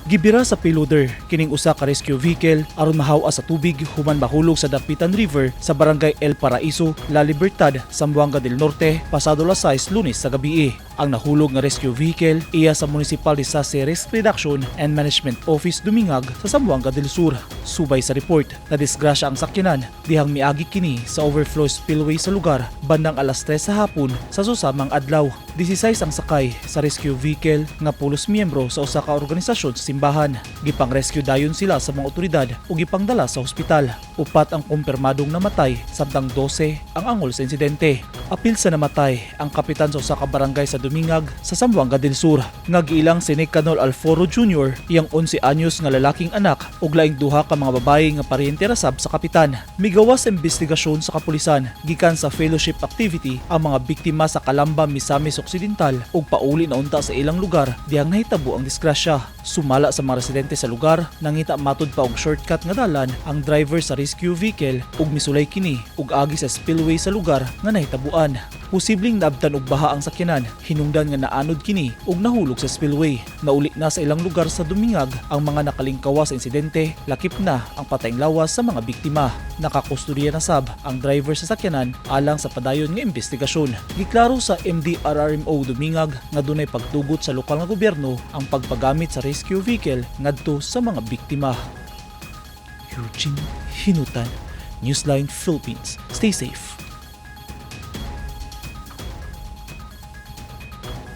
Gibira sa payloader kining usa ka rescue vehicle aron mahawa sa tubig human mahulog sa Dapitan River sa Barangay El Paraiso, La Libertad, Zamboanga del Norte pasado alas 6 Lunes sa gabi. Ang nahulog nga rescue vehicle iya sa Municipal Disaster Risk Reduction and Management Office Dumingag sa Zamboanga del Sur. Subay sa report, nadisgrasya ang sakyanan dihang miagi kini sa overflow spillway sa lugar bandang alas 3 sa hapon sa susamang adlaw. 16 ang sakay sa rescue vehicle nga pulos miyembro sa usa ka organisasyon sa simbahan. Gipang-rescue dayon sila sa mga otoridad ug gipangdala sa ospital. Upat ang kumpirmadong namatay samtang 12 ang angol sa insidente. Apil sa namatay ang kapitan sa usa ka barangay sa Dumingag sa Zamboanga del Sur nga giilang si Nicanor Alforo Jr., iyang 11 anyos nga lalaking anak ug laing duha ka mga babayi nga paryente ra sab sa kapitan. Migawas sa investigasyon sa kapulisan, gikan sa fellowship activity ang mga biktima sa Calamba, Misamis Occidental ug pauli na unta sa ilang lugar dihang nahitabo ang disgrasya. Sumala sa mga residente sa lugar, nangita matud pa og shortcut nga dalan ang driver sa rescue vehicle ug misulay kini ug agi sa spillway sa lugar nga nahitabuan. Posibleng naabtan og baha ang sakyanan, hinungdan nga naanod kini ug nahulog sa spillway. Nauli na sa ilang lugar sa Dumingag ang mga nakalingkawa sa insidente, lakip na ang patayng lawas sa mga biktima. Nakakustodiya na sab ang driver sa sakyanan alang sa padayon nga investigasyon. Giklaro sa MDRRMO Dumingag nga dunay pagtugot sa lokal nga gobyerno ang pagpagamit sa rescue vehicle ngadto sa mga biktima. Eugene Hinutan, Newsline Philippines. Stay safe.